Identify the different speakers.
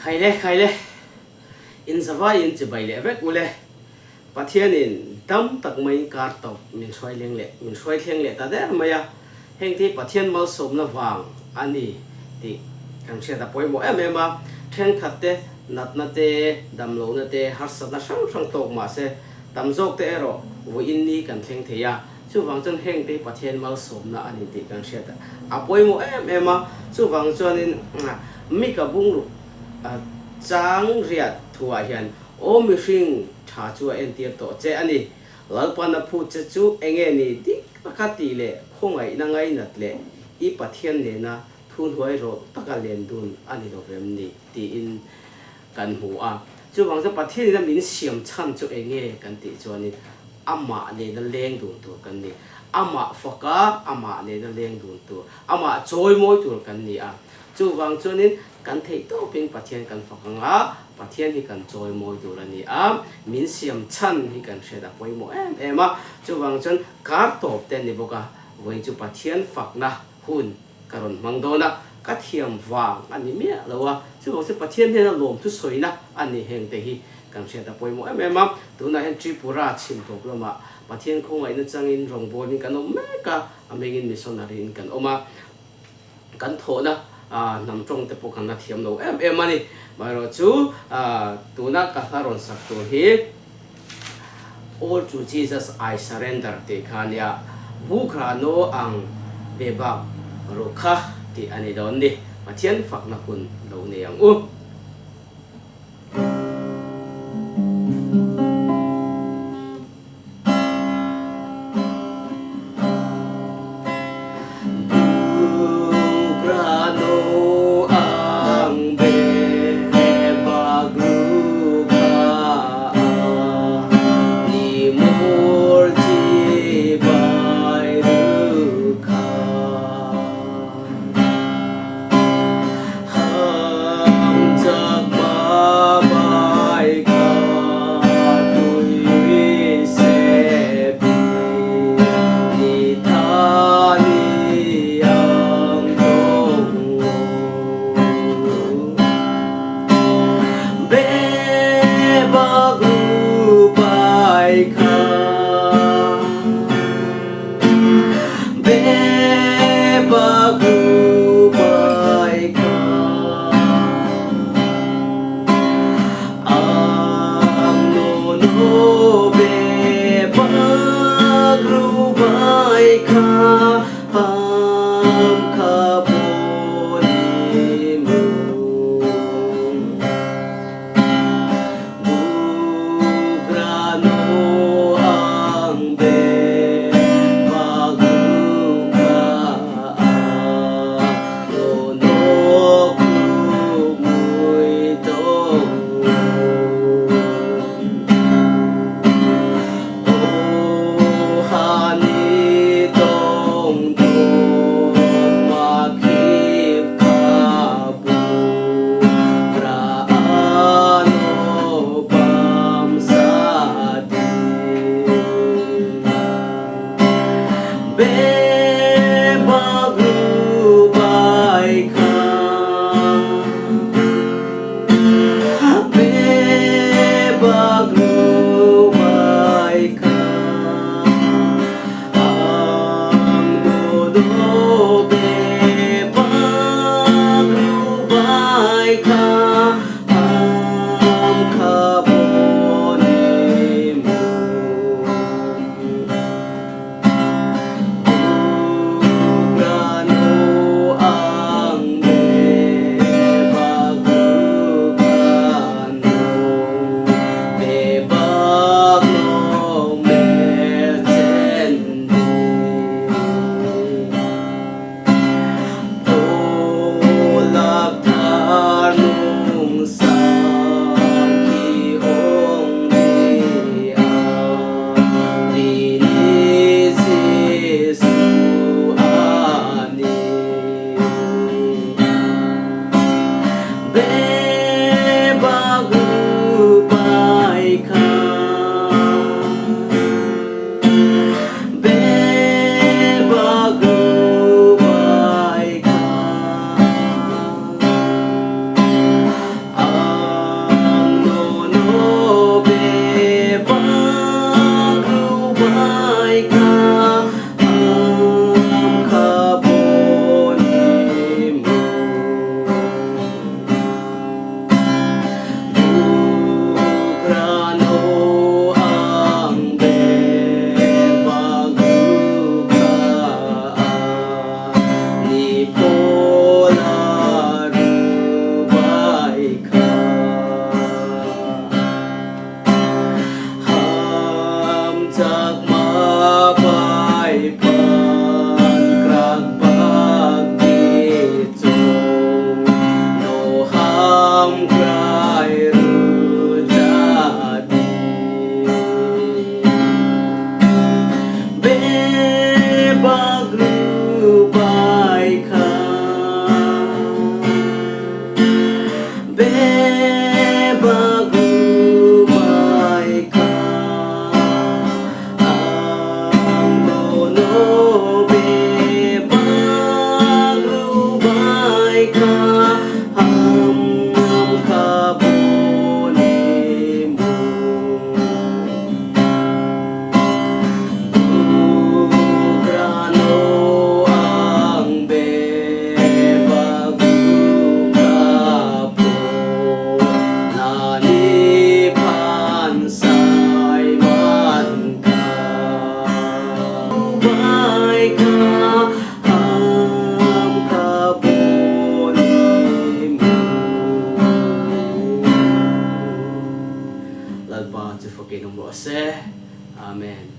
Speaker 1: Khaile khaile in zavai in chibai leh vek ule. Pathianin dam tak maiin kar tawp min hruai leng leh min hruai thleng leh ta der mai a, heng te hi Pathian malsawmna vang a ni tih kan hriat a pawimawh em em a, thenkhat te natna te, damlohna te, harsatna hrang hrang tawk mah se tam zawk te erawh vawiin ni kan thleng thei a, chuvang chuan heng te hi Pathian malsawmna a ni tih kan hriat a pawimawh em em a, chuvang chuanin Mika bungruk chang riat thuah hian Aw mihring, tha chu a entir tawh che a ni. Lalpan a phut che chu enge ni dik taka tih leh khawngaihna ngainat leh i Pathian nena thu hnuai rawh taka len dun a ni lo vem ni tiin kan hmu a. Chuvang chuan Pathian ina min siam chhan chu enge kan tih chuanin amah nena leng dun tur kan ni. Amah faka amah nena leng dun tur, amah chawimawi tur kan ni a. Chuvang chuanin kan theih tawpin Pathian kan fak ang a, Pathian hi kan chawimawi tur a ni a, min siam chhan hi kan hriat a pawimawh em em a. Chuvang chuan kar tawp te a ni bawk a, vawiin chu Pathian fakna hun ka rawn hmang dawn a, ka thiam vang a ni miah lo a, chuvang chu Pathian hnena lawmthu sawina a ni heng te hi kan hriat a pawimawh em em a. Tunah hian Tripura chhim tawp lamah Pathian khawngaihna changin rawngbawlin kan awm mek a, a mengin missionary in kan awm a. Kan thawhna hnam tawng te pawh kan la thiam lo em em a ni. Amaherawhchu tuna ka hla rawn sak tur hi All to Jesus I Surrender tih kha a nia. Bukhra no ang be bak ru kha tih a ni dawn ni. Pathian fakna hun lo nei ang u. Amen.